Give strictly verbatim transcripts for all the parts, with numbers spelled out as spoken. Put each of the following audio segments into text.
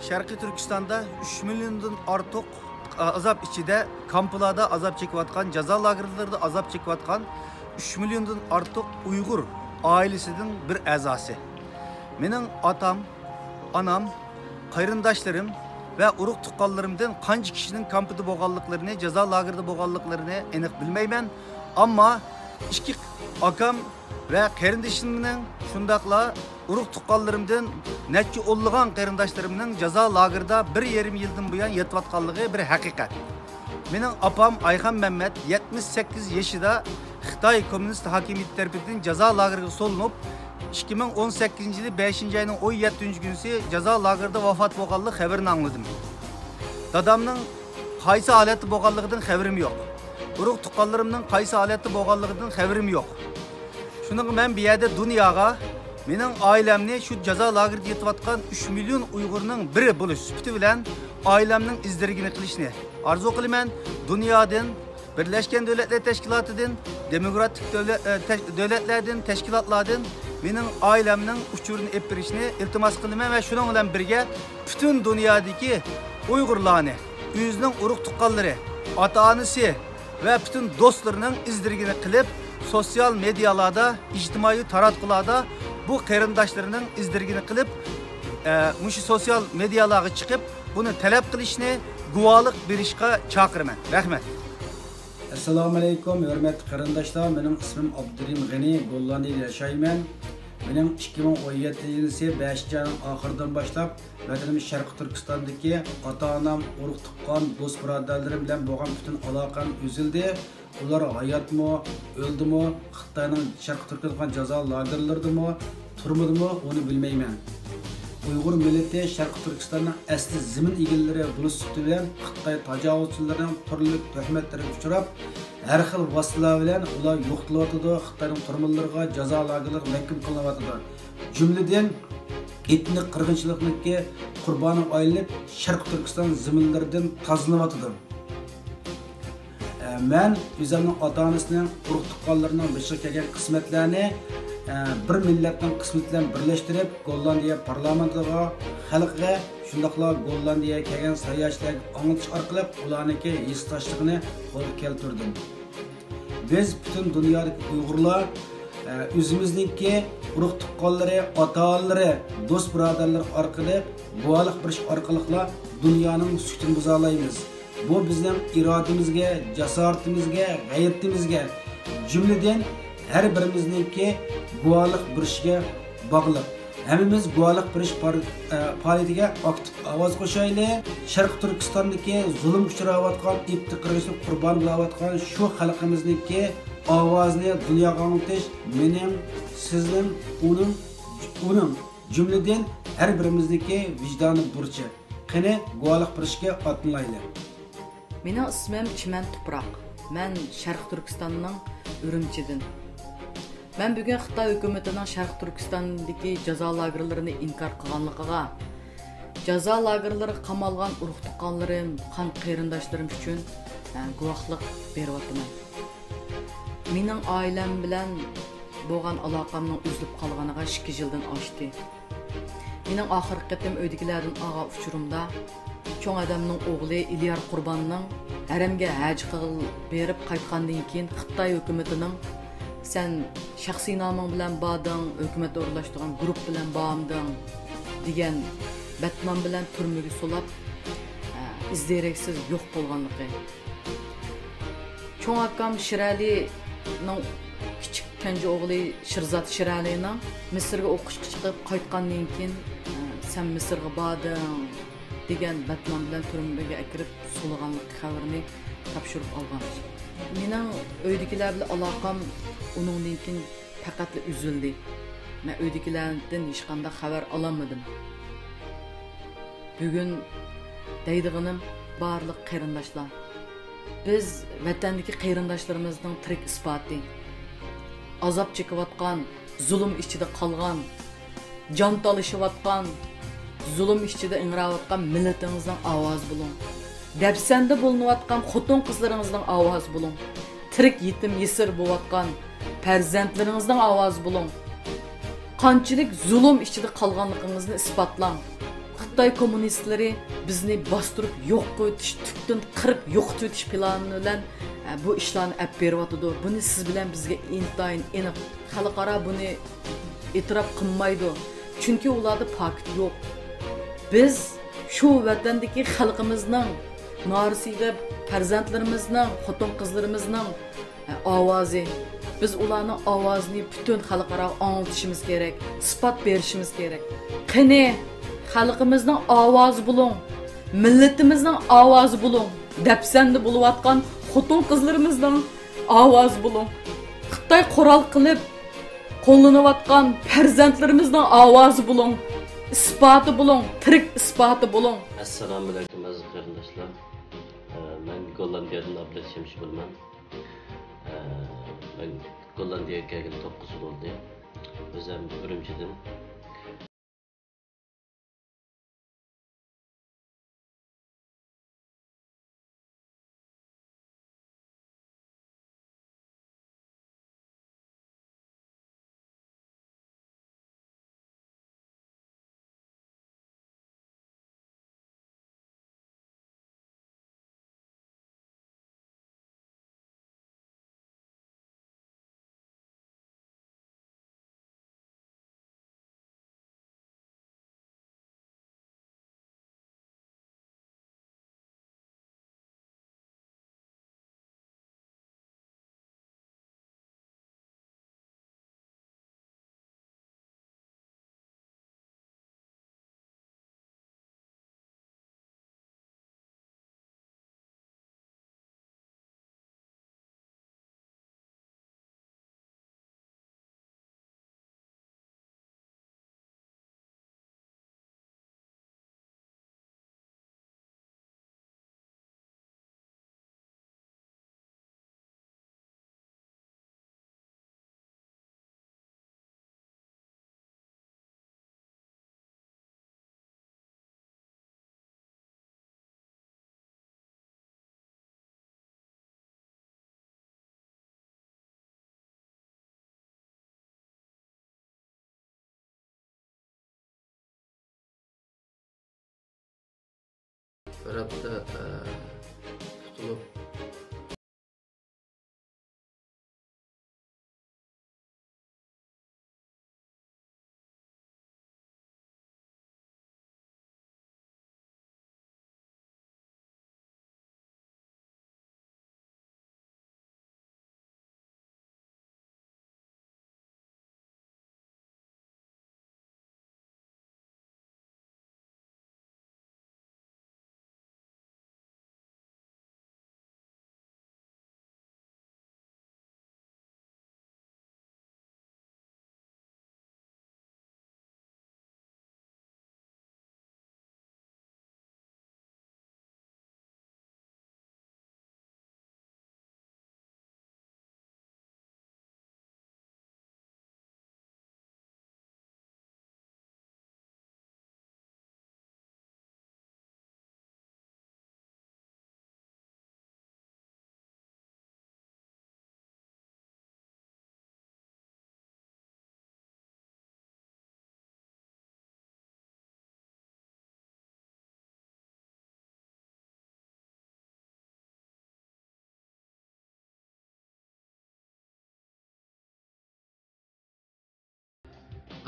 شەرقىي تۈركىستاندا ئۈچ مىليوندىن ئارتۇق ئازاب ئىچىدە، كامپلاردا ئازاب چېكىۋاتقان، جازا لاگېرلىرىدا ئازاب چېكىۋاتقان ئۈچ مىليوندىن ئارتۇق ئۇيغۇر ئائىلىسىنىڭ بىر ئەزاسى. مېنىڭ ئاتام، ئانام، قېرىنداشلىرىم ۋە ئۇرۇق-تۇغقانلىرىمدىن قانچە كىشىنىڭ كامپىدا بولغانلىقلىرىنى، جازا لاگېرىدا بولغانلىقلىرىنى ئېنىق بىلمەيمەن. ئەمما ئىككى ئاكام ۋە قېرىندىشىمنىڭ، شۇنداقلا ئۇرۇق-تۇغقانلىرىمدىن نەچچە ئونلىغان قېرىنداشلىرىمنىڭ جازا لاگېرىدا بىر يېرىم يىلدىن بۇيان يېتىۋاتقانلىقى بىر ھەقىقەت. مېنىڭ ئاپام ئايخان مەمەت يەتمىش سەككىز يېشىدا خىتاي كوممۇنىست ھاكىمىيىتى تەرىپىدىن جازا لاگېرىغا سولىنىپ، ئىككى مىڭ ئون سەككىزىنچى يىلى بەشىنچى ئاينىڭ ئون يەتتىنچى كۈنىسى جازا لاگېرىدا ۋاپات بولغانلىق خەۋىرىنى ئاڭلىدىم. دادامنىڭ قايسى ھالەتتە بولغانلىقىدىن خەۋىرىم يوق. ئۇرۇق-تۇغقانلىرىمنىڭ قايسى ھالەتتە بولغانلىقىدىن خەۋىرىم يوق. شۇنىڭغا مەن بۇ يەردە دۇنياغا مېنىڭ ئائىلەمنى، شۇ جازا لاگېرىدا يېتىۋاتقان ئۈچ مىليون ئۇيغۇرنىڭ بىرى بولۇش سۈپىتى بىلەن ئائىلەمنىڭ ئىز دېرىكىنى قىلىشنى ئارزۇ قىلىمەن. دۇنيادىن، بىرلەشكەن دۆلەتلەر تەشكىلاتىدىن، دېموكراتىك دۆلە-، ئە، تەش-، دۆلەتلەردىن، تەشكىلاتلاردىن مېنىڭ ئائىلەمنىڭ ئۇچۇرىنى ئېلىپ بېرىشنى ئىلتىماس قىلىمەن ۋە شۇنىڭ بىلەن بىرگە پۈتۈن دۇنيادىكى ئۇيغۇرلارنى، ئۆزىنىڭ ئۇرۇق-تۇغقانلىرى، ئاتا-ئانىسى ۋە پۈتۈن دوستلىرىنىڭ ئىز دېرىكىنى قىلىپ، سوتسىيال مېدىيالاردا، ئىجتىمائىي تاراتقۇلاردا بۇ قېرىنداشلىرىنىڭ ئىز دېرىكىنى قىلىپ، ئە، مۇشۇ سوتسىيال مېدىيالارغا چىقىپ، بۇنى تەلەپ قىلىشنى، گۇۋاھلىق بېرىشقا چاقىرىمەن. رەھمەت. ئەسسالامۇئەلەيكۇم، ھۆرمەتلىك قېرىنداشلار، مېنىڭ ئىسمىم ئابدۇرېھىم غېنى، گوللاندىيەدە ياشايمەن. مېنىڭ ئىككى مىڭ ئون يەتتىنچى يىلى بەشىنچى ئاينىڭ ئاخىرىدىن باشلاپ ۋەتىنىم شەرقىي تۈركىستاندىكى ئاتا-ئانام، ئۇرۇق-تۇغقان، دوست-بۇرادەرلىرىم بىلەن بولغان پۈتۈن ئالاقەم ئۈزۈلدى. ئۇلار ھاياتمۇ، ئۆلدىمۇ، خىتاينىڭ شەرقىي تۈركىستان جازا لاگېرلىرىدىمۇ، تۈرمىدىمۇ، ئۇنى بىلمەيمەن. ئۇيغۇر مىللىتى شەرقىي تۈركىستاننىڭ ئەسلى زېمىن ئىگىلىرى بولۇش سۈپىتى بىلەن خىتاي تاجاۋۇزچىلىرىنىڭ تۈرلۈك تۆھمەتلىرىگە ئۇچراپ، ھەر خىل ۋاسىتىلەر بىلەن ئۇلار يوقىتىلىۋاتىدۇ، خىتاينىڭ تۈرمىلىرىغا، جازا لاگېرلىرىغا مەھكۇم قىلىنىۋاتىدۇ. جۈملىدىن ئېتنىك قىرغىنچىلىقنىڭكى قۇربانىغا ئايلىنىپ، شەرقىي تۈركىستان زېمىنلىرىدىن تازىلىنىۋاتىدۇ. ئە، مەن ئۆزۈمنىڭ ئاتا-ئانىسىنىڭ، ئۇرۇق-تۇغقانلىرىنىڭ بېشىغا كەلگەن قىسمەتلەرنى، ئە، بىر مىللەتنىڭ قىسمىتى بىلەن بىرلەشتۈرۈپ، گوللاندىيە پارلامېنتىغا، خەلقىگە، شۇنداقلا گوللاندىيەگە كەلگەن ساياھەتچىلەرگە ئاڭلىتىش ئارقىلىق ئۇلارنىڭكى ھېسداشلىقىنى قولغا كەلتۈردۈم. بىز پۈتۈن دۇنيادىكى ئۇيغۇرلار، ئە، ئۆزىمىزنىڭكى ئۇرۇق-تۇغقانلىرى، ئاتا-ئانىلىرى، دوست-بۇرادەرلىرى ئارقىلىق گۇۋاھلىق بېرىش ئارقىلىقلا دۇنيانىڭ سۈكۈتىنى بۇزالايمىز. بۇ بىزنىڭ ئىرادىمىزگە، جاسارىتىمىزگە، غەيرىتىمىزگە، جۈملىدىن ھەر بىرىمىزنىڭكى گۇۋاھلىق بېرىشىگە باغلىق. ھەممىمىز گۇۋاھلىق بېرىش پار-، ئە، پائالىيىتىگە ئاكتىپ ئاۋاز قوشايلى. شەرقىي تۈركىستاندىكى زۇلۇم ئۇچراۋاتقان، ئېتنىك قىرغىنچىلىق قۇربان بولاۋاتقان شۇ خەلقىمىزنىڭكى ئاۋازىنى دۇنياغا ئاڭلىتىش مېنىڭ، سىزنىڭ، ئۇنىڭ، ئۇنىڭ، جۈملىدىن ھەر بىرىمىزنىڭكى ۋىجدانىي بۇرچى. قېنى، گۇۋاھلىق بېرىشكە ئاتلىنايلى. مېنىڭ ئىسمىم چىمەن تۇپراق. مەن شەرقىي تۈركىستاننىڭ ئۈرۈمچىدىن. مەن بۈگۈن خىتاي ھۆكۈمىتىنىڭ شەرقىي تۈركىستاندىكى جازا لاگېرلىرىنى ئىنكار قىلغانلىقىغا، جازا لاگېرلىرىغا قامالغان ئۇرۇق-تۇغقانلىرىم، قان قېرىنداشلىرىم ئۈچۈن، ئە، گۇۋاھلىق بېرىۋاتىمەن. مېنىڭ ئائىلەم بىلەن بولغان ئالاقەمنىڭ ئۈزۈلۈپ قالغىنىغا ئىككى يىلدىن ئاشتى. مېنىڭ ئاخىرقى قېتىم ئۆيدىكىلەردىن ئالغان ئۇچۇرۇمدا، چوڭ ئادەمنىڭ ئوغلى ئېلىيار قۇرباننىڭ ھەرەمگە ھەج قىلىپ بېرىپ قايتقاندىن كېيىن، خىتاي ھۆكۈمىتىنىڭ «سەن شەخسىي نامىڭ بىلەن باردىڭ، ھۆكۈمەت ئورۇنلاشتۇرغان گۇرۇپ بىلەن بارمىدىڭ؟» دېگەن بەتنام بىلەن تۈرمىگە سولاپ، ئىز دېرەكسىز يوق بولغانلىقى. چوڭ ئاكام شىرئەلىنىڭ كىچىك كەنجى ئوغلى شىرزات شىرئەلىنىڭ مىسىرغا ئوقۇشقا چىقىپ قايتقاندىن كېيىن، «سەن مىسىرغا باردىڭ» دېگەن بەتنام بىلەن تۈرمىگە ئەكىرىپ سولىغانلىق خەۋىرىنى تاپشۇرۇپ ئالغان. مېنىڭ ئۆيدىكىلەر بىلەن ئالاقەم ئۇنىڭدىن كېيىن پەقەتلا ئۈزۈلدى. مەن ئۆيدىكىلەردىن ھېچقانداق خەۋەر ئالالمىدىم. بۈگۈن دەيدىغىنىم، بارلىق قېرىنداشلار، بىز ۋەتەندىكى قېرىنداشلىرىمىزنىڭ تىرىك ئىسپاتى. ئازاب چېكىۋاتقان، زۇلۇم ئىچىدە قالغان، جان تالىشىۋاتقان، زۇلۇم ئىچىدە ئىڭراۋاتقان مىللىتىڭىزنىڭ ئاۋازى بولۇڭ. دەپسەندە بولۇنۇۋاتقان خوتۇن-قىزلىرىڭىزنىڭ ئاۋازى بولۇڭ. تىرىك يېتىم يېسىر بولۇۋاتقان پەرزەنتلىرىڭىزنىڭ ئاۋازى بولۇڭ. قانچىلىك زۇلۇم ئىچىدە قالغانلىقىڭىزنى ئىسپاتلاڭ. خىتاي كوممۇنىستلىرى بىزنى باستۇرۇپ يوق قىلىۋېتىش، تۈپتىن قىرىپ يوقىتىۋېتىش پىلانى بىلەن، ئە، بۇ ئىشلارنى ئەپ بېرىۋاتىدۇ. بۇنى سىز بىلەن بىزگە ئىنتايىن ئېنىق، خەلقئارا بۇنى ئېتىراپ قىلمايدۇ. چۈنكى ئۇلاردا پاكىت يوق. بىز شۇ ۋەتەندىكى خەلقىمىزنىڭ، نارەسىدە پەرزەنتلىرىمىزنىڭ، خوتۇن-قىزلىرىمىزنىڭ ئاۋازى. بىز ئۇلارنىڭ ئاۋازىنى پۈتۈن خەلقئاراغا ئاڭلىتىشىمىز كېرەك، ئىسپات بېرىشىمىز كېرەك. قېنى، خەلقىمىزنىڭ ئاۋازى بولۇڭ، مىللىتىمىزنىڭ ئاۋازى بولۇڭ، دەپسەندە بولۇۋاتقان خوتۇن-قىزلىرىمىزنىڭ ئاۋازى بولۇڭ. خىتاي قورال قىلىپ قوللىنىۋاتقان پەرزەنتلىرىمىزنىڭ ئاۋازى بولۇڭ، ئىسپاتى بولۇڭ، تىرىك ئىسپاتى بولۇڭ. ئەسسالامۇئەلەيكۇم، ئەزىز قېرىنداشلار. ئە، مەن گوللاندىيەدىن ئابلەت شەمشى بولىمەن. ئە، مەن گوللاندىيەگە كەلگىلى توققۇز يىل بولدى. ئۆزۈم ئۈرۈمچىدىن. بىر ھەپتە، ئە، تۇتۇلۇپ.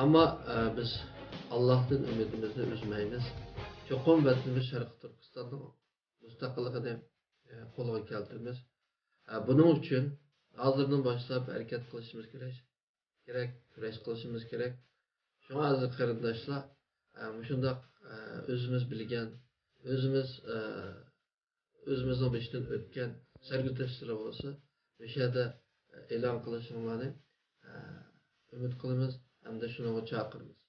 ئەمما، ئە، بىز ئاللاھتىن ئۈمىدىمىزنى ئۈزمەيمىز. چوقۇم ۋەتىنىمىز شەرقىي تۈركىستاننىڭ مۇستەقىللىقىنى، ئە، قولغا كەلتۈرىمىز. ئە، بۇنىڭ ئۈچۈن ھازىردىن باشلاپ ھەرىكەت قىلىشىمىز كېرەك. كېرەك، كۈرەش قىلىشىمىز كېرەك. شۇڭا ئەزىز قېرىنداشلار، ئە، مۇشۇنداق، ئە، ئۆزىمىز بىلگەن، ئۆزىمىز، ئە، ئۆزىمىزنىڭ بېشىدىن ئۆتكەن سەرگۈزەشتلىرى بولسا، مۇشۇ يەردە، ئە، ئېلان قىلىشىڭلارنى، ئە، ئۈمىد قىلىمىز ھەمدە شۇنىڭغا چاقىرىمىز.